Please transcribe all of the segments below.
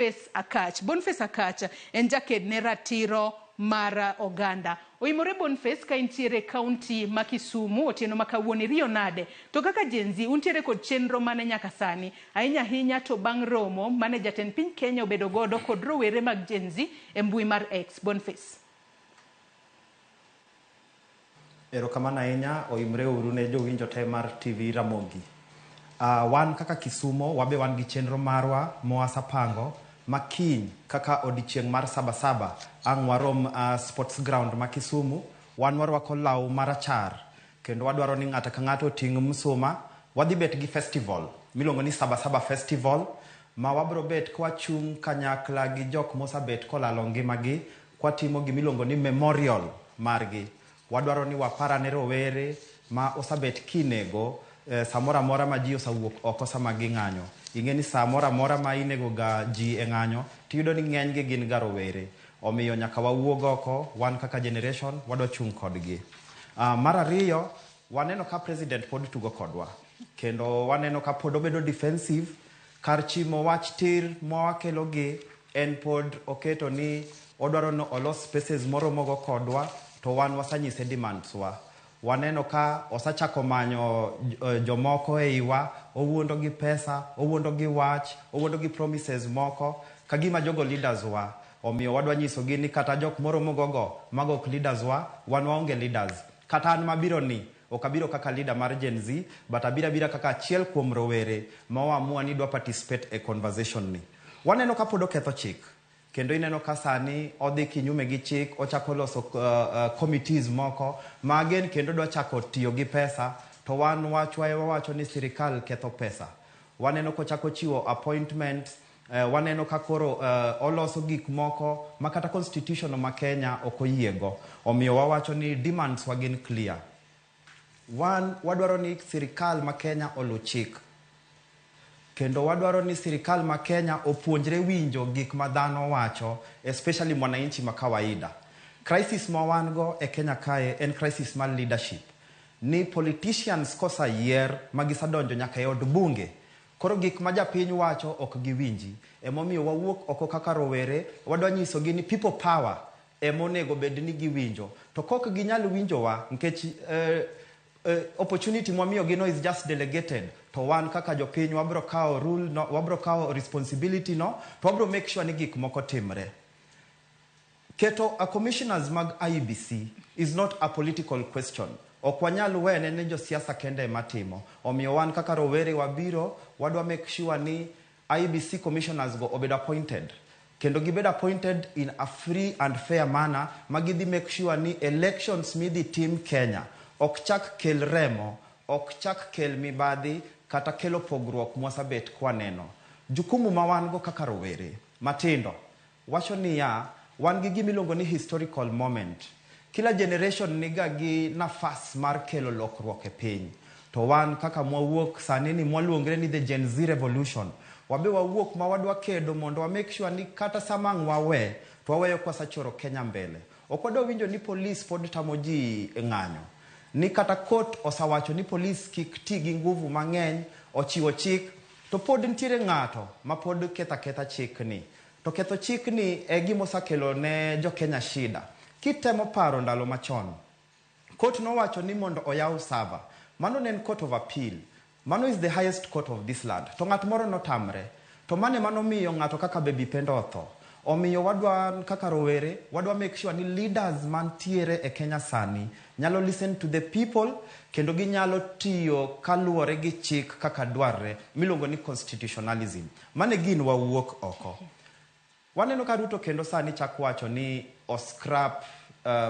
Boniface Akach. Boniface Akach en jaked ne ratiro mar oganda. Oimore Boniface ka intiere e kaunti ma Kisumu otieno ma kawuono iriyo nade? To kaka Gen Z untiere kod chenro mane nyaka sani? Ahinya ahinya to bang' romo mane jatend piny Kenya obedo godo kod rowere mag Gen Z e mbui mar X. Boniface. Erokamano ahinya, oimre uru ne jowinjo te mar TV Ramogi. Wan kaka Kisumo, wabe wan gi chenro marwa mwasapango ma kiny kaka odiochieng' mar saba saba ang' warom sports ground ma Kisumu. Wan warwako law marachar kendo wadwaro ni ng'ato ka ng'ato oting' msuma. Wadhi bet gi festival miluongo ni Saba Saba Festival ma wabro bet kwachung' kanyakla gi jok mosabet kolalo ngimagi kwatimo gimiluongo ni memorial margi. Wadwaro ni waparane rowere ma osabet kinego samoro amora ma ji osawuok oko sama ging'anyo. Ing'e ni samoro amora ma inego ga ji e ng'anyo, tiyudo ni ng'eny gi gin ga rowere. Omiyo nyaka wawuog oko, wan kaka generation, wadwa chung' kodgi. Mar ariyo, waneno ka president pod tugo kodwa. Kendo waneno ka pod obedo defensive, kar chimo wach tir mwakelo gi, en pod oketo ni odwaro ni olos spaces moromogo kodwa, to wan wasanyise demands wa. Waneno ka osachako manyo jomoko e iwa, owuondo gi pesa, owuondo gi wach, owuondo gi promises moko, kagima jogo leaders wa. Omiyo wadwa nyisogi ni kata jok moromogo go, mago ok leaders wa, wan waonge leaders. Kata an mabiro ni, ok abiro kaka leader mar Gen Z, but abiro abira kaka achiel kuom rowere ma oamua ni dwa participate e conversation ni. Waneno ka pod oketho chik. Kendo ineno ka sani odhi kinyume gi chik, ochako loso committees moko ma again kendo dwa chako tiyo gi pesa, to wan wachwa e wawacho ni sirikal ketho pesa. Waneno kochako chiwo appointments, waneno ka koro oloso gik moko ma kata constitution ma Kenya ok oyiego. Omiyo wawacho ni demands wa gin clear. Wan wadwaro ni sirikal ma Kenya oluw chik. Kendo wadwaro ni sirikal ma Kenya opuonjre winjo gik ma dhano wacho, especially mwananchi ma kawaida. Crisis ma wan go e Kenya kae en crisis mar leadership. Ni politicians kosayier ma gisedonjo nyaka e od bunge, koro gik ma japiny wacho ok giwinji. Emomiyo wawuok oko kaka rowere, wadwa nyisogi ni people power emonego bed ni giwinjo. To kok ginyal winjowa, nikech opportunity mwamiyogi no is just delegated. To wan kaka jopiny wabro kawo rule no, wabro kawo responsibility no, to wabro make sure ni gik moko timre. Keto a commissioners mag IEBC is not a political question. Ok wanyal wene ne josiasa kende ema timo. Omiyo wan kaka rowere wabiro, wadwa make sure ni IEBC commissioners go obedo appointed. Kendo gibed appointed in a free and fair manner ma gidhi make sure ni elections midhi tim Kenya ok chak kel remo, ok chak kel mibadhi kata kelo pogruok mwasabet kwaneno. Jukumu ma wan go kaka rowere matindo wacho niya, wan gi gima iluongo ni historical moment. Kila generation niga gi nafas mar kelo lokruok e piny. To wan kaka mwawuok sani ni mwaluongre ni the Gen Z revolution, wabe wawuok ma wadwa kedo mondo wa make sure ni kata sama ang' wawe, to waweyo kwasachoro Kenya mbele. Ok wadwa winjo ni police pod tamo ji ng'anyo. Ni kata court osawacho ni police kik ti gi nguvu mang'eny, ochiwo chik, to pod nitiere ng'ato ma pod ketho aketha chik ni. To ketho chik ni e gima osakelo ne jo Kenya shida. Kitemo paro ndalo machon, court nowacho ni mondo oyaw server. Mano ne en court of appeal. Mano is the highest court of this land. To ng'at moro notamre. To mano ema nomiyo ng'ato kaka Baby Pendo otho. Omiyo wadwa kaka rowere, wadwa make sure ni leaders mantiere e Kenya sani nyalo listen to the people kendo ginyalo tiyo kaluwore gi chik kaka dwarre miluongo ni constitutionalism. Mano e gin wawuok oko. Waneno ka Ruto kendo sani chak wacho ni o scrap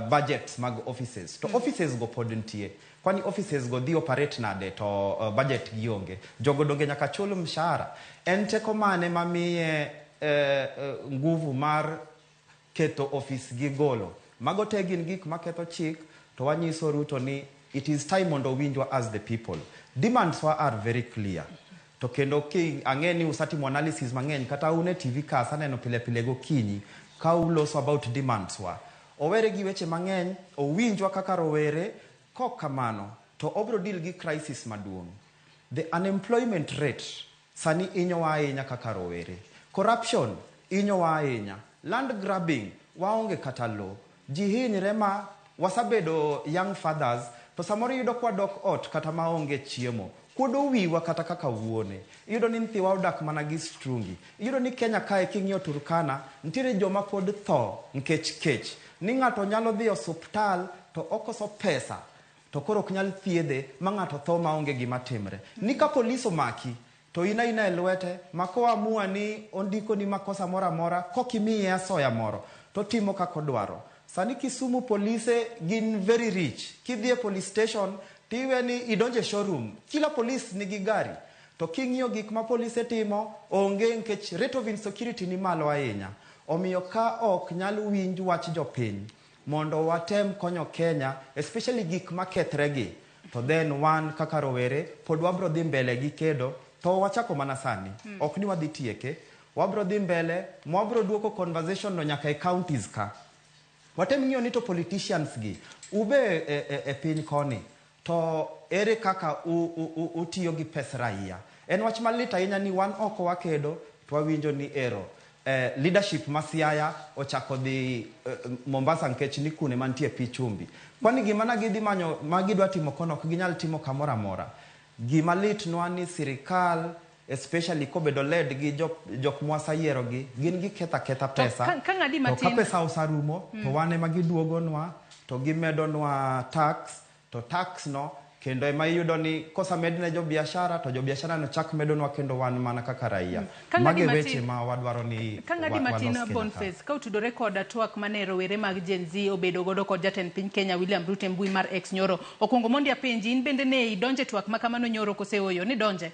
budgets mag offices. To offices go pod nitie. Kwani offices go dhi operate nade to budget gionge. Jogo donge nyaka chul mshahara. En teko mane mamiye nguvu mar keto office gi golo. Mago te gin gik maketho chik to wanyiso Ruto ni it is time mondo owinjwa as the people. Demands wa are very clear. To kendo ki ang'e ni usatimo analysis mang'eny kata un e TV ka asaneno pile pile gokinyi ka uloso about demands wa. Owere gi weche mang'eny, owinjwa kaka rowere, kok kamano to obro deal gi crisis maduong'. The unemployment rate sani inyowa ahinya kaka rowere. Corruption Inyowa ahinya. Land grabbing, waonge kata lo. Ji hinyre ma wasabedo young fathers to samoro iyudo kwadok ot kata maonge chiemo. Kuodo wiwa kata kaka wuone. Iyudo ni nyithiwa odak mana gi strungi. Iyudo ni Kenya kae king'iyo Turkana, nitiere joma pod tho nikech kech. Ni ng'ato nyalo dhi osuptal to okoso pesa to koro ok nyal thiedhe ma ng'ato tho maonge gima timre. Ni ka polis omaki to in aina e lwete ma koamua ni ondikoni makosa moro amora kokimiye asoya moro to timo kaka odwaro. Sani Kisumu polise gin very rich. Kidhi e police station tiwe ni idonje e showroom. Kila polis nigi gari. To king'iyo gik ma polise timo onge nikech rate of insecurity ni malo ahinya. Omiyo ka ok nyal winj wach jopiny mondo watem konyo Kenya especially gik makethre gi to then wan kaka rowere pod wabro dhi mbele gi kedo to wachako mana sani. Ok ni wadhi tieke. Wabro dhi mbele mwabro duoko conversation no nyaka e counties ka. Watem ng'iyo ni to politicians gi ube e piny koni to ere kaka utiyo gi pes raia. En wach malit ahinya ni wan oko wakedo to wawinjo ni ero leadership ma Siaya ochako dhi Mombasa nikech ni kune mantie pi chumbi. Kwani gima na gidhi manyo ma gidwa timo kono ok ginyal timo kamoro amora. Gima litnwa ni sirikal especially kobedo led gi jok mwasayiero gi gin giketho aketha pesa. Ka ng'adi To ka matin pesa osarumo to wan ema giduogonwa to gimedonwa tax to tax no kendo ema iyudo ni kosamed ne jo biashara to jo biashara no chak medonwa kendo wan mana kaka raia. Ka ng'adi Mage matin weche ma wadwaro ni Ka ng'adi matin walos Kenya ka. Boniface, ka otudore kod twak mane rowere mag Gen Z obedo godo kod jatend piny Kenya William Ruto e mbui mar X nyoro. Okwongo mondi apenji, in bende ne idonje twak ma kamano nyoro kose ooyo? Nidonje?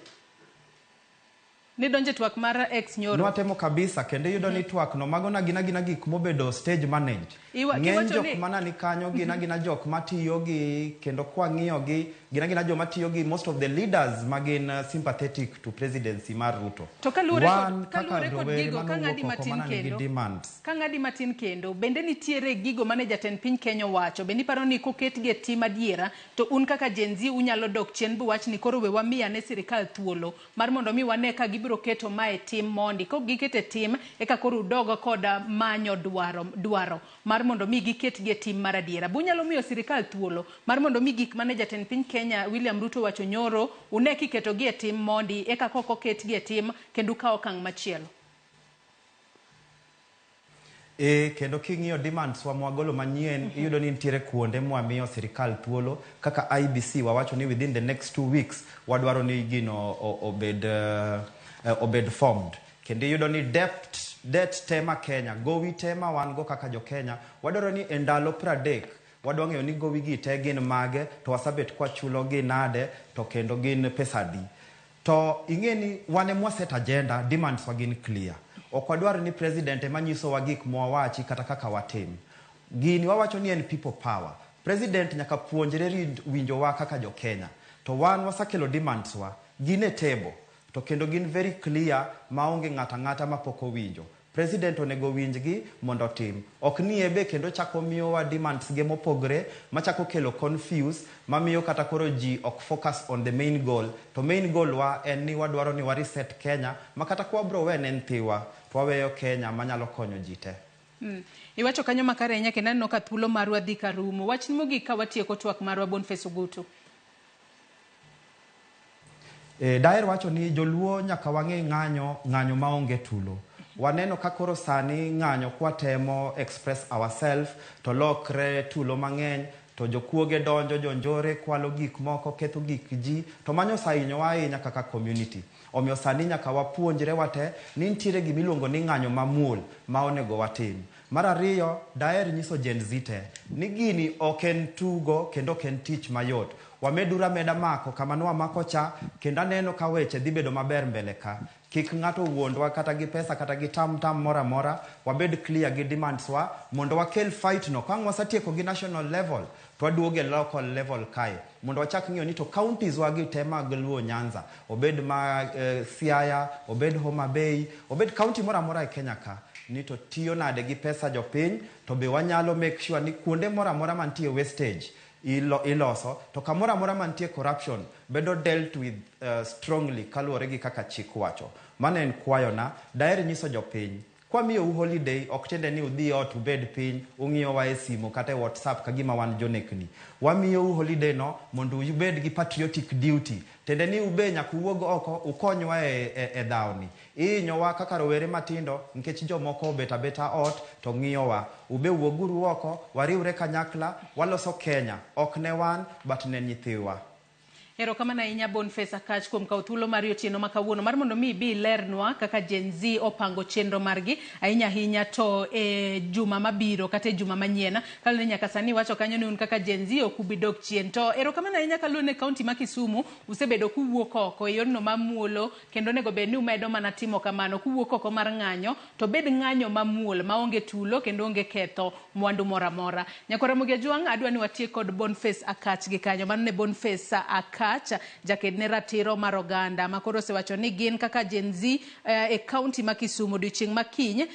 Nidonje twak mar X nyoro? Nwatemo kabisa kendo iyudo ni twak no mago na gina gina gik mobedo stage managed. Ng'eny Kiwacho jok ni mana ni kanyo gina gina jok matiyo gi kendo kwang'iyo gi gina gina joma tiyo gi most of the leaders magin sympathetic to presidency mar Ruto. To kaluwore Wan kod kaka kaluwore kod rowere gigo, ka ng'adi manowuok oko matin mana nigi kendo demands. Ka ng'adi matin kendo, bende nitiere gigo mane jatend piny Kenya owacho, bende iparo ni koketgi e tim adiera, to un kaka Gen Z unyalo dok chien buwach ni koro we wamiya ne sirikal thuolo mar mondo mi wane ka gibiro keto mae e tim mondi. Kok giketo e tim, eka koro udog kod manyo dwaro mar mondo mi giketgi e tim mar adiera. Be unyalo miyo sirikal thuolo mar mondo mi gik mane jatend piny Kenya William Ruto owacho nyoro, une kiketogi e tim mondi, eka kok oketgi e tim kendo ukaw okang' machielo? Kendo king'iyo demands wa mwagolo manyien, iyudo ni nitiere kuonde mwamiyo sirikal thuolo kaka IBC wawacho ni within the next 2 weeks wadwaro ni gino obed formed. Kendo iyudo ni debt te ma Kenya, gowi te ma wan go kaka jo Kenya, wadwaro ni e ndalo 30 wadwa ng'eyo ni gowi gi te gin mage, to wasabet kwachulo gi nade, to kendo gin pesa adi. To ing'e ni wan ema waset agenda, demands wa gin clear. Ok wadwar ni president ema nyisowa gik mwawachi kata kaka watim. Gini wawacho ni en people power. President nyaka puonjre winjowa kaka jo Kenya. To wan wasakelo demands wa, gin e table, to kendo gin very clear maonge ng'ato ang'ata mapok owinjo. President onego winjgi mondo otim. Ok ni ebe kendo chako miyowa demands ge mopogre machako kelo confuse mamiyo kata koro ji ok focus on the main goal. To main goal wa en ni wadwaro ni wa reset Kenya ma kata kwa bro we ne nyithiwa to waweyo Kenya manyalo konyo ji te. Iwacho kanyo makare ahinya kendo aneno ka thuolo marwa dhi ka rumo. Wach mogik ka watieko twak marwa Boniface Ogutu. Daher wacho ni joluo nyaka wang'e ng'anyo maonge tulo. Waneno ka koro sani ng'anyo kwatemo express ourselves to lokre tulo mang'eny to jokuoge donjo, jonjore kwalo gik moko, ketho gik ji, to mano osehinyowa ahinya kaka community. Omiyo sani nyaka wapuonjre wate ni nitiere gimiluongo ni ng'anyo mamuol ma onego watim. Mar ariyo, daher nyiso Gen Z te ni gini ok en tugo kendo ok en tich mayot. Wameduru ameda mako kama nwamako cha kendo aneno ka weche dhi bedo maber mbele ka. Kik ng'ato wuondwa kata gi pesa kata gi tam tam moro amora, wabed clear gi demands wa mondo wakel fight no. Ka wasetieko gi national level, to waduogo e local level kae mondo wachak ng'iyo ni to counties wa gi te mag Luo Nyanza, obed ma Siaya, obed Homa Bay, obed county moro amora e Kenya ka, ni to tiyo nade gi pesa jopiny, to be wanyalo make sure ni kuonde moro amora mantie wastage iloso, to kamoro amora mantie corruption bedo dealt with strongly kaluwore gi kaka chik wacho. Mano en kwayona. Daher nyiso jopiny Kwamiyou holiday ok tiende ni udhi ot ubed piny ung'iyowa e simo kata e WhatsApp ka gima wan jonekni. Wamiyou holiday no mondo ubed gi patriotic duty. Tiende ni ube nyaka uwuog oko ukonywa e, e, e dhawni. Ihinyowa kaka rowere matindo nikech jomoko obet abeta ot to ng'iyowa. Ube wuoguru oko, wariwre kanyakla, waloso Kenya. Ok ne wan, but ne nyithiwa. Erokamano ahinya Boniface Akach kuom kawo thuolo mari otieno ma kawuono mar mondo mi ibi ilernwa kaka Gen Z opango chenro margi ahinya ahinya to e juma mabiro kata e juma manyien. Kaluwore ni nyaka sani iwacho kanyo ni un kaka Gen Z ok ubi dok chien. To erokamano ahinya kaluwore ni kaunti ma Kisumu usebedo kuwuok oko e yorno mamuolo kendo onego bed ni umedo mana timo kamano kuwuok oko mar ng'anyo to bed ng'anyo mamuol maonge tulo kendo onge ketho mwandu moro amora. Nyakwar Ramogi Ajwang' adwa ni watiek kod Boniface Akach gi kanyo. Mano ne Boniface Akach, jaked ne ratiro mar oganda ma koro osewacho ni gin kaka Gen Z e kaunti ma Kisumu odiochieng' ma kiny.